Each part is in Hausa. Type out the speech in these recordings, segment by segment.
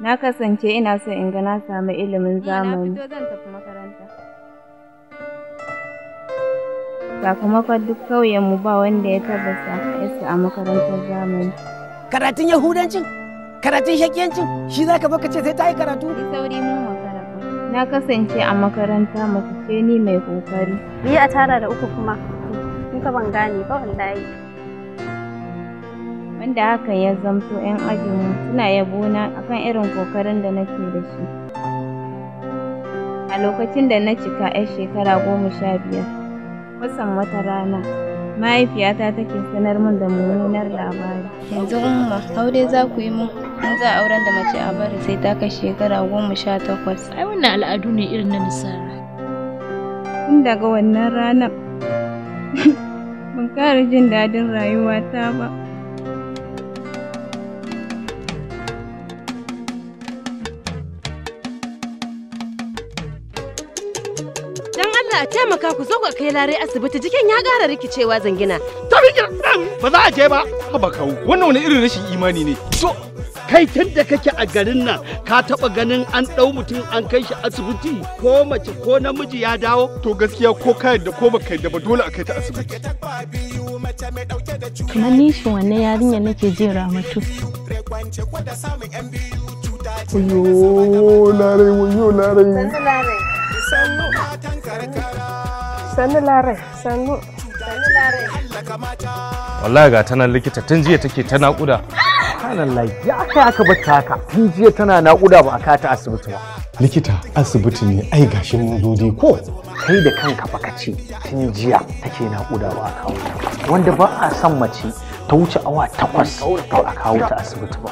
Na kasance ina so in ga na samu ilimin zamani. Na fito zan tafi makaranta. Sakamakon duk kauyenmu ba wanda ya taɓa sa yarsa a makarantar zamani. Karatun Yahudancin, karatun shakiyancin, shi za ka zo ka ce sai ta yi karatu? Yi sauri mun makara. Na kasance a makaranta mace ce ni mai kokari. Biyu a tara da uku kuma. Ni fa ban gane ba wallahi. Wanda hakan ya zamto 'yan ajinmu suna yabona akan irin kokarin da nake da shi. A lokacin da na cika 'yar shekara 15, kwatsam wata rana, mahaifiyata take sanar min da mummunar labari. Yanzu Umma, aure za ku yi mun? In za a auren da mace a bari sai ta kai shekara 18. Ai wannan al'adu ne irin na Nasara. Tun daga wannan ranar, ban ƙara jin daɗin rayuwata ba. Dan Allah taimaka ku zo ku kai Larai asibiti, jikin ya ƙara rikicewa zangina. Tafi ba za a je ba. Haba kawu, wannan wani irin rashin imani ne. To kai tun da kake a garin nan ka taba ganin an ɗau mutum an kai shi asibiti ko mace ko namiji ya dawo? To gaskiya ko ka yadda ko baka yadda ba dole a kai ta asibiti. Kamar nishin wannan yarinya nake jin Ramatu. Wayo Larai, wayo Larai. Sannu Larai. Sannu. Sannu Larai, sannu. Sannu Larai. Wallahi ga ta nan likita tun jiya take ta naƙuda. Subhanallah, ya aka aka bata haka. Tun jiya tana naƙuda ba a kata asibiti ba. Likita asibiti ne ai gashi mun zo dai ko. Kai da kanka baka ce tun jiya take naƙuda ba a kawo ta. Wanda ba a son mace ta wuce awa 8 ba a kawo ta asibiti ba.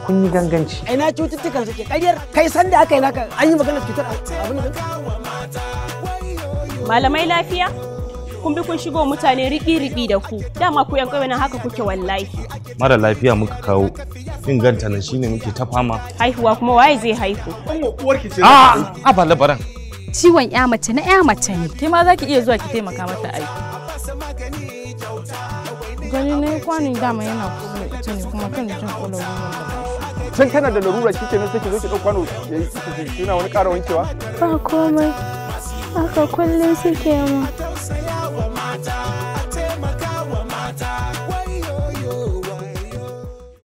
Kun yi ganganci. Ina cututtukan suke ƙaryar kai sanda aka yi naka an yi maganar cutar abin nan. Malamai lafiya? Kun bi kun shigo mutane riɓi-riɓi da ku. Dama ku yan ƙauye nan haka kuke wallahi. Mara lafiya muka kawo. Inganta nan shine muke ta fama. Haihuwa kuma waye zai haihu? Uwarki ce. A a ba labaran. Ciwon ya mace na ya mace ne. Ke ma za ki iya zuwa ki taimaka mata aiki. Gani na kwanin dama yana kusa da ita ne kuma kan jin ƙwallon ruwan da ba. Can kana da larura kike nan sai ki zo ki ɗau kwano yayi kina wani ƙara wankewa? Ba komai. Haka kullum suke mu.